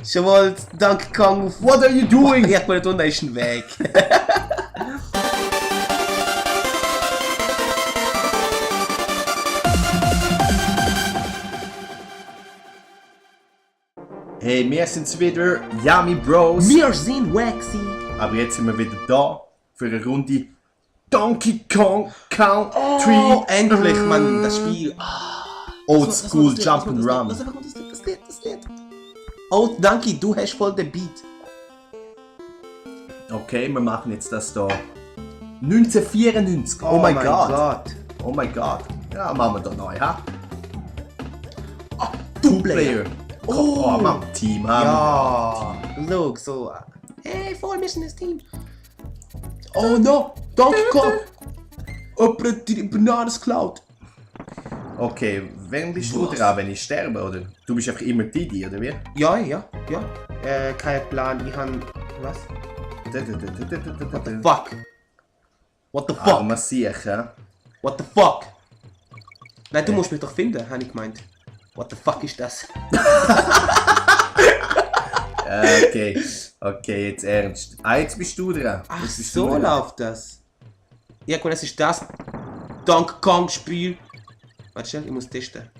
Schon mal Donkey Kong auf... What are you doing? Ich hab mal da ist ein Weg. Hey, wir sind's wieder, JaMi Bros. Wir sind Waxy. Aber jetzt sind wir wieder da für eine Runde Donkey Kong Country. Oh, endlich, Mann, das Spiel. Old School Jump'n'Run. Das Lied. Oh, danke, du hast voll den Beat. Okay, wir machen jetzt das da. 1994. Oh, mein Gott. Oh mein Gott. Ja, machen wir da neu, ha? Oh, Two-Player. Oh, Mann, Team, ha? Ja. Look, so. Hey, voll, wir sind das Team. Oh no, Donkey Kong. Jemand hat die Bananas geklaut. Okay, wann bist du dran, wenn ich sterbe, oder? Du bist einfach immer Didi, oder wie? Ja. Kein Plan, ich han... Was? What the fuck? What the fuck? Ah, mal sicher. What the fuck? Nein, du musst mich doch finden, habe ich gemeint. What the fuck ist das? Okay, jetzt ernst. Ah, jetzt bist du dran. Ach, jetzt bist so du dran. läuft das. Ja gut, das ist das Donkey Kong Spiel. Warte schnell, ich muss testen.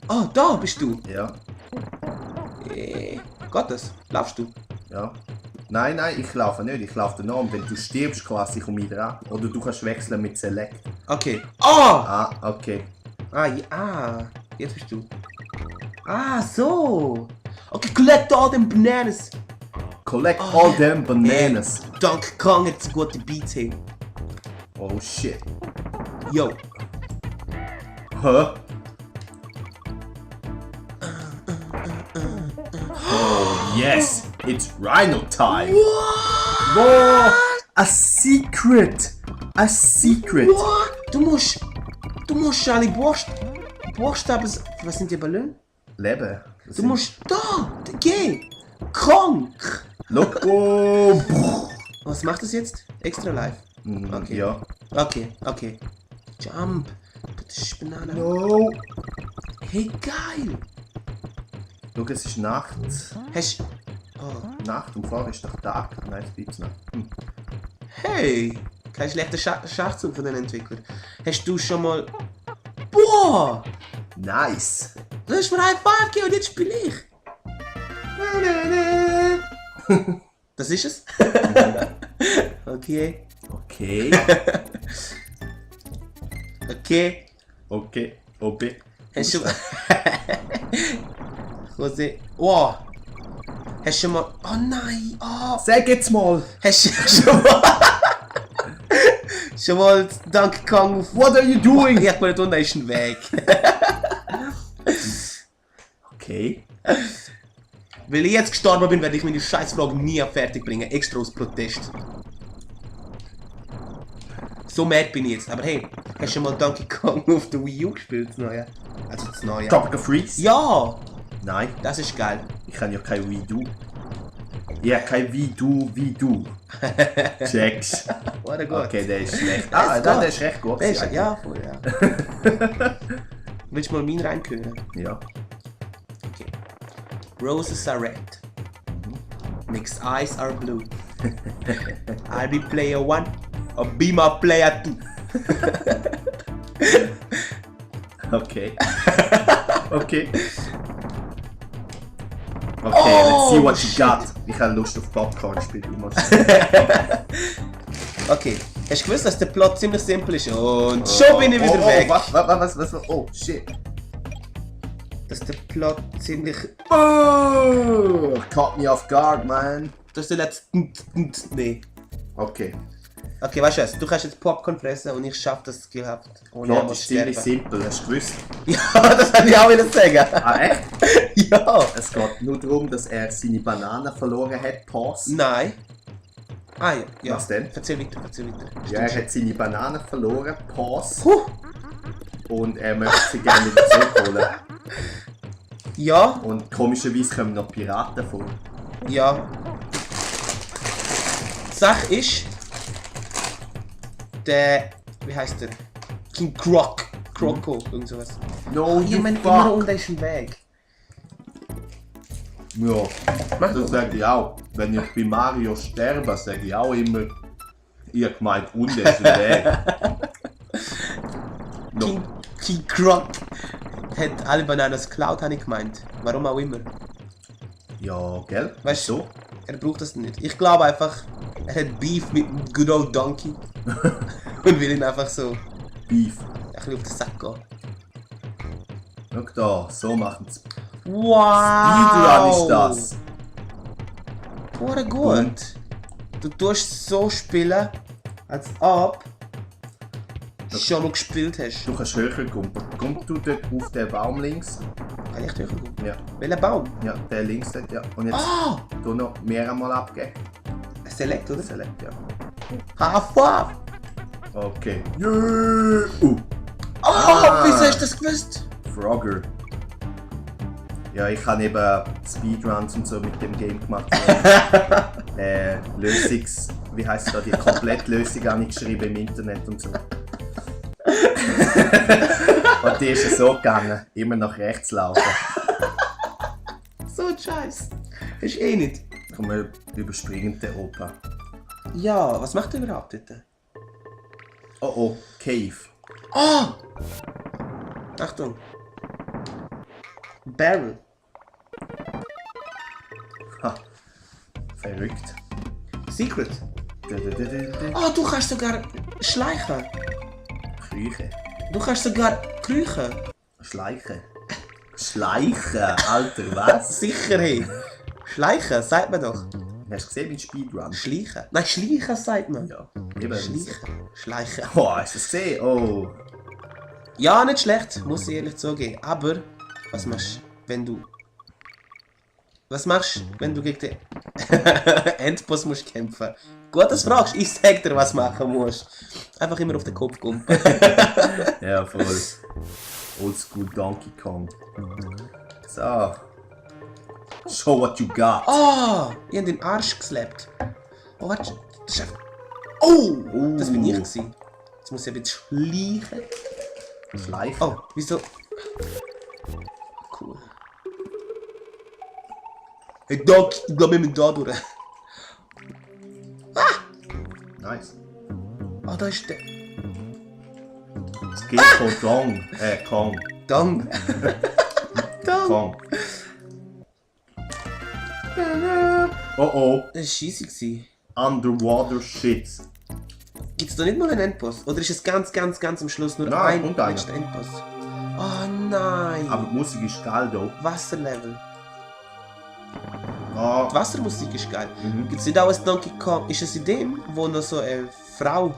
Oh, da bist du. Ja, Geht das? Laufst du? ja. Nein, ich laufe nicht, ich laufe danach. Und wenn du stirbst, quasi komme ich dran. Oder du kannst wechseln mit Select. Okay. Oh! Ah, okay. Jetzt bist du. Ah, so. Okay, collect all them bananas. Collect all them bananas. Donkey Kong hat so gute Beats hier. Oh shit. Yo. Hä? Oh yes, it's Rhino time. Wow, a secret. A secret. What? Du musst alle Buchstaben... Was sind die Ballons? Leben. Du musst da, geh. Kong. Look. Oh. Was macht das jetzt? Extra live? Okay. Ja. Okay. Jump. Das ist Banane. No. Hey, geil. Schau, es ist Nacht. Hast... Oh. Nacht und vorher ist doch Tag. Nein, es gibt's noch. Hey. Kein schlechter Schachzug von den Entwicklern. Hast du schon mal... Boah. Nice. Du hast mir ein Five gegeben und jetzt spiele ich. Das ist es? Okay. OB. Hast du... Jose... Wow. Hast du schon mal... Oh nein! Oh. Sag jetzt mal. Hast du schon mal... schon mal Donkey Kong auf... What are you doing? Ich hab mal da ist ein Weg. Okay. Weil ich jetzt gestorben bin, werde ich meine Scheißfrage nie fertig bringen. Extra aus Protest. So mad bin ich jetzt. Aber hey, hast du schon mal Donkey Kong auf der Wii U gespielt? Das Neue? Also das Neue. Tropical Freeze? Ja! Nein, Das ist geil. ich kann ja kein Wie-Du. Ja, kein Wie-Du. Checks. Warte gut. Okay, der ist schlecht. Der Der ist recht gut. Ja, voll, ja. Willst du mal meinen reinkönnen? Ja. Okay. Roses are red. Nick's eyes are blue. I'll be player 1 or be my player 2. Okay. Let's see what you got. Ich habe Lust auf Popcorn spielen. Okay, hast du gewusst, dass der Plot ziemlich simpel ist? Und schon bin ich wieder weg. Was? Oh, shit. Dass der Plot ziemlich... Oh, caught me off guard, man. Das ist der letzte... Nee. Okay. Okay, weißt du was? Du kannst jetzt Popcorn fressen und ich schaff das gehabt. Ohne Plot ist ziemlich simpel, hast du gewusst? Ja, das wollte ich auch wieder sagen. Ah, echt? Ja. Es geht nur darum, dass er seine Banane verloren hat, Pause. Nein. Ah ja. Was denn? Erzähl weiter. Ja, er hat seine Banane verloren, Pause. Huh. Und er möchte sie gerne wieder zurückholen. Ja. Und komischerweise kommen noch Piraten vor. Ja. Die Sache ist, der... Wie heißt der? King Croc. Kroko, irgend sowas. No, Ich you meine, immer fuck! unten ist ein Weg. Ja, Mach das sage ich auch. Wenn ich bei Mario sterbe, sage ich auch immer, ich hab gemeint, unten ist ein Weg. No. King Croc hat alle Bananas geklaut, habe ich gemeint. Warum auch immer. Ja, gell? Weißt du, so? er braucht das nicht. Ich glaube einfach, er hat Beef mit dem Good Old Donkey. Und will ihn einfach so Beef. ein bisschen auf den Sack gehen. Schau da, so machen sie. Wow! Speedrun ist das. Wurde gut. Du tust so spielen, als ob du schon mal gespielt hast. Du kannst höher kommen. Komm du dort auf den Baum links. Kann ich höher kommen? Ja, Welcher Baum? ja, der links dort, ja. Und jetzt du noch mehr einmal abgeben. Select, oder? Select, ja. Hafa! Okay. Oh, wieso hast du das gewusst? Frogger. Ja, ich habe eben Speedruns und so mit dem Game gemacht. Wie heisst das? Die Komplettlösung habe ich geschrieben im Internet und so. Und die ist ja so gegangen, immer nach rechts laufen. So ein Scheiß. Ist eh nicht. Komm, wir überspringen den Opa. Ja, was macht er überhaupt dort? Oh oh, Cave. Oh! Achtung. Barrel. Ha. Verrückt. Secret. Küche. Oh, du kannst sogar schleichen. Du kannst sogar kriechen. Schleichen. Schleichen? Alter, was? Sicher, hey. Schleichen, sagt man doch. Hast du gesehen mit Speedrun? Schleichen. Nein, schleichen sagt man. Ja. Eben. Schleichen. Schleichen. Oh, hast du das gesehen? Oh. Ja, nicht schlecht, muss ich ehrlich zugeben. Aber, was machst du, wenn du... Was machst du, wenn du gegen den Endboss musst kämpfen? Gut, dass du fragst. Ich sag dir, was du machen musst. Einfach immer auf den Kopf kommen. Ja, voll. Oldschool Donkey Kong. So. Show what you got. Oh, ich hab den Arsch geslappt. Oh, warte. Das ist einfach... Oh, das bin ich gewesen. Jetzt muss ich ein bisschen schleichen. Schleichen? Oh, wieso? Cool. Hey Doc, ich glaube, wir müssen da durch. Nice. Ah, da ist der. Es geht von Dong. Kong. Dong. Dong. Kong. Oh oh. Das war scheisse. Underwater Shit. Gibt es da nicht mal einen Endboss? Oder ist es ganz am Schluss nur Nein, ein und einer. letzter Endboss? Oh nein. Aber die Musik ist geil da. Wasserlevel. Ah. Die Wassermusik ist geil. Gibt es nicht auch ein Donkey Kong? Ist es in dem, wo noch so eine Frau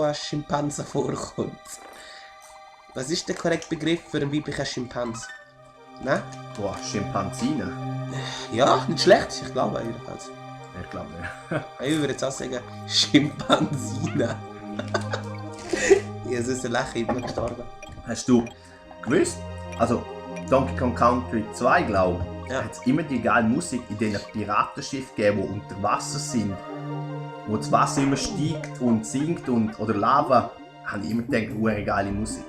als Schimpanse vorkommt? Was ist der korrekte Begriff für einen weiblichen Schimpanse? Ne? Boah, Schimpanzine. Ja, nicht schlecht, ich glaube jedenfalls. Ich glaube nicht. Ich würde jetzt auch sagen, Schimpansine. Jesus, ein Lächeln, ich bin gestorben. Hast du gewusst? Also, Donkey Kong Country 2, glaube ich, Ja. hat es immer die geile Musik in diesen Piratenschiffen gegeben, die unter Wasser sind. Wo das Wasser immer steigt und sinkt oder Lava. Habe ich immer gedacht, eine geile Musik.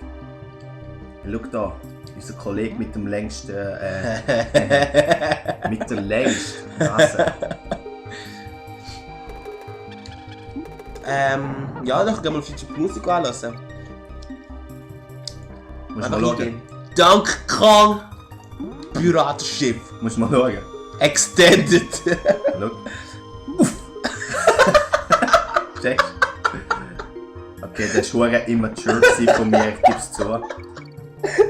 Schau da, unser Kollege mit dem längsten. mit der längsten Nase. Ja, dann gehen wir auf die Musik anlassen. Musst mal schauen. Donkey Kong Piratenschiff Musst mal schauen. Extended. Schau. Uff. Check. Okay, das war immature von mir, ich gebe es zu.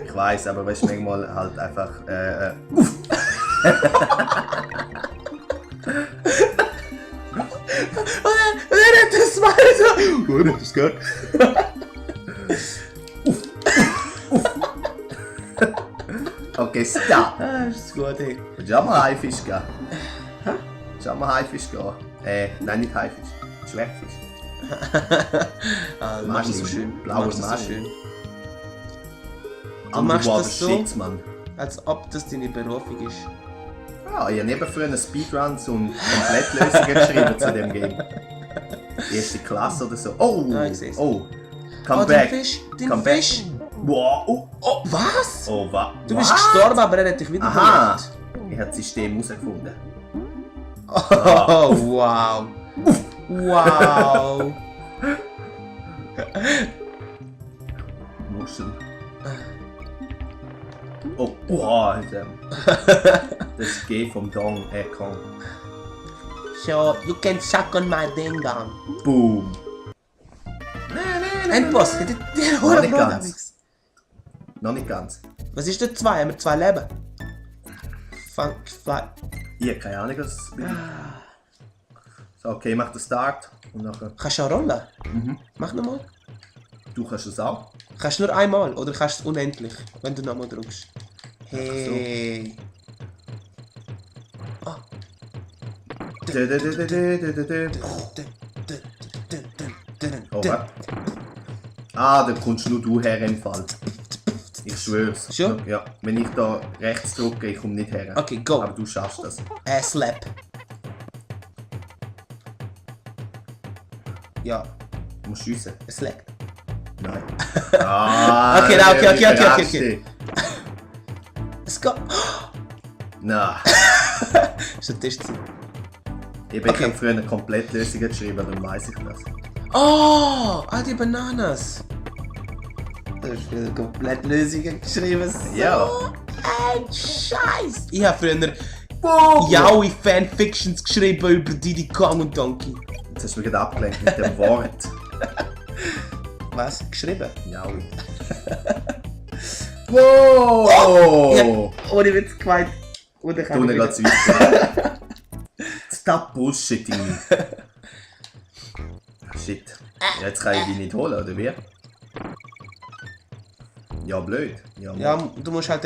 Ich weiss, aber weißt du, manchmal halt einfach. Uff. Und dann hat das mal so. Oh, das gehört. Okay, stop. Das ist gut, hey. Willst du auch mal Haifisch gehen? Hä? Willst du auch mal Haifisch gehen? Nein, nicht Haifisch. Schwertfisch. Du machst das so schön. Blaues Du machst das so Marlin. schön. Du machst Underwater das so, Shit, Mann. als ob das deine Berufung ist. Ja, ich habe neben früher Speedruns und Komplettlösungen geschrieben zu dem Game. Erste Klasse oder so. Oh! Ah, ich seh's. Oh! Come Oh, back! den Fisch! Den Come back. Fisch! Wow. Oh, was? Oh, was? Du bist gestorben, aber er hat dich wieder Aha. verletzt. Ich habe das System herausgefunden. Oh, wow. Wow. Muschel. Oh, wow, das G vom Dong, Kong. So, you can suck on my ding dong. Boom. Endboss, der Noch nicht Hurenbrot. ganz. Noch nicht ganz. Was ist denn 2? Haben wir 2 Leben? Fangt. Ich habe keine Ahnung, was es ist. So, okay, mach den Start. Und nachher... Kannst du auch rollen? Mhm. Mach nochmal. Du kannst es auch. Kannst du nur einmal oder kannst du es unendlich, wenn du nochmal drückst? Hey. Oh. Oh, was? Ah, da kommst nur du her im Fall. Ich schwör's. Schon? Ja, wenn ich da rechts drücke, ich komme nicht her. Okay, go. Aber du schaffst das. Slap. Ja, Du musst schiessen. Slap. Nein. Ah, Okay, okay. Es geht. Nein. Ist ein Tisch. Ich Okay. habe früher eine Komplettlösung geschrieben, dann weiss ich das. Oh, die Bananas. Du hast wieder komplett Lösungen geschrieben. So Ja. ein Scheiß. Ich habe früher Yaoi Fanfictions geschrieben über Diddy Kong und Donkey. Jetzt hast du mich gerade abgelenkt mit dem Wort. Was? Geschrieben? Ja. Wow! Ja, ohne Witz gemeint. Und ich Du nicht ganz weiter. Stop bullshitting. Shit. Jetzt kann ich die nicht holen, oder wie? Ja, blöd. Ja, Ja, du musst halt...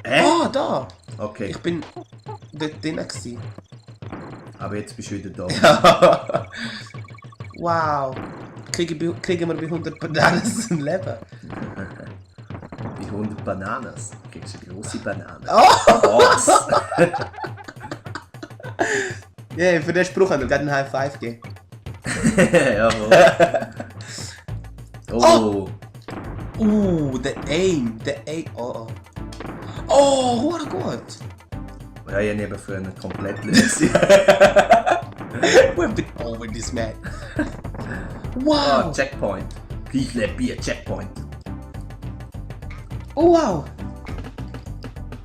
Hä? Ah, da! Okay, Ich bin dort drin gewesen. aber jetzt bist du wieder da. Wow. Kriegen wir bei 100 Bananen ein Leben? Bei 100 Bananas kriegst du eine grosse Banane. Oh! Was? Yeah, für den Spruch haben wir gerade einen High Five gegeben. Jawohl. Oh. Der Aim. Oh. Oh, hure gut. Ja, ich habe eben für eine Komplettlösung. We've been over this, man. Oh, Wow. Checkpoint. Please let be a checkpoint. Oh, wow.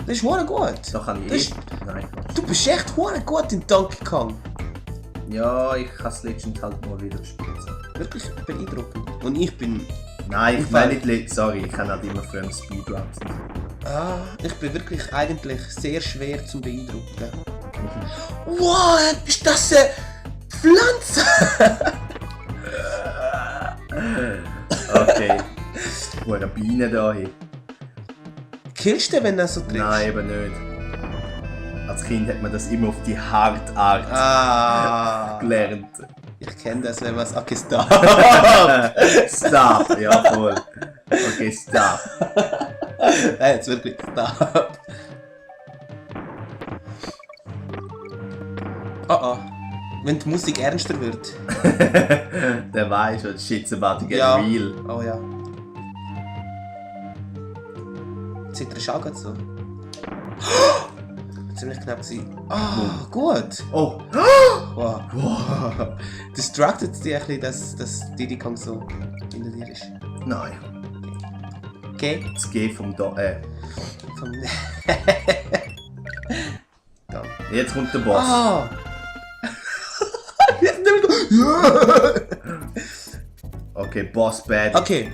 Das ist hure gut. Da kann Das ich ist- Nein. Du bist echt hure gut in Donkey Kong. Ja, ich habe es letztens halt mal wieder gespielt. Wirklich beeindruckend. Und ich bin... Nein, ich meine nicht... Sorry, ich kann halt immer für einen Speedruns. Ich bin wirklich eigentlich sehr schwer zum beeindrucken. Wow, ist das eine Pflanze? Okay. Wo eine Biene da hin. Killst du, wenn du so triffst? Nein, eben nicht. Als Kind hat man das immer auf die harte Art gelernt. Ich kenne das, wenn man es... Okay, stop. Stop, ja voll. Okay, stop. Nein, jetzt wirklich stop. Oh. Wenn die Musik ernster wird. Der weiß, what shit's about to get Ja. real. Oh ja. Zit er schon gerade so? Ziemlich knapp gewesen. Ah, gut. Oh. Wow. Distracted dich ein bisschen, dass Diddy Kong so hinter dir ist. Nein. Okay? Das G vom Vom... Dann. Jetzt kommt der Boss. Ah! Okay, Boss Bad. Okay.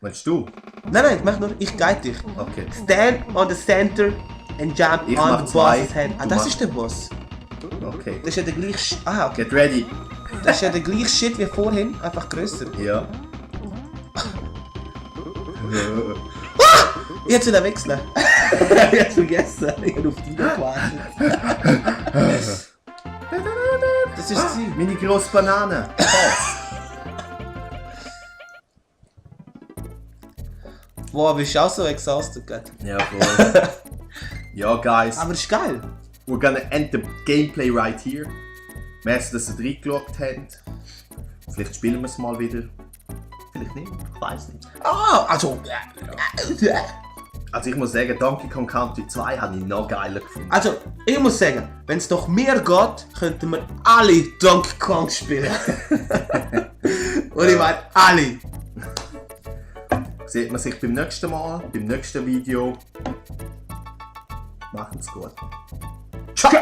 Willst du? Nein, mach nur. Ich guide dich. Okay. Stand on the center and jump Ich on mach the zwei. boss's head. Ah, Du das machst- ist der Boss. Okay. Das ist ja der gleiche... Okay. Get ready. Das ist ja der gleiche Shit wie vorhin, einfach grösser. Ja. Jetzt wieder wechseln. Ich hab's vergessen. Ich hab auf die gewartet. Das ist sie. Meine grosse Banane. Boss. Wow, bist du auch so exhausted gerade. Ja, voll. Ja, guys. Aber ist geil. We're gonna end the gameplay right here. Merci, dass ihr reingeschaut habt. Vielleicht spielen wir es mal wieder. vielleicht nicht, ich weiß nicht. Ah, also... Also ich muss sagen, Donkey Kong Country 2 habe ich noch geiler gefunden. Also, ich muss sagen, wenn es doch mehr geht, könnten wir alle Donkey Kong spielen. Und ich meine, alle. Sieht man sich beim nächsten Mal, beim nächsten Video. Machen's gut. Ciao.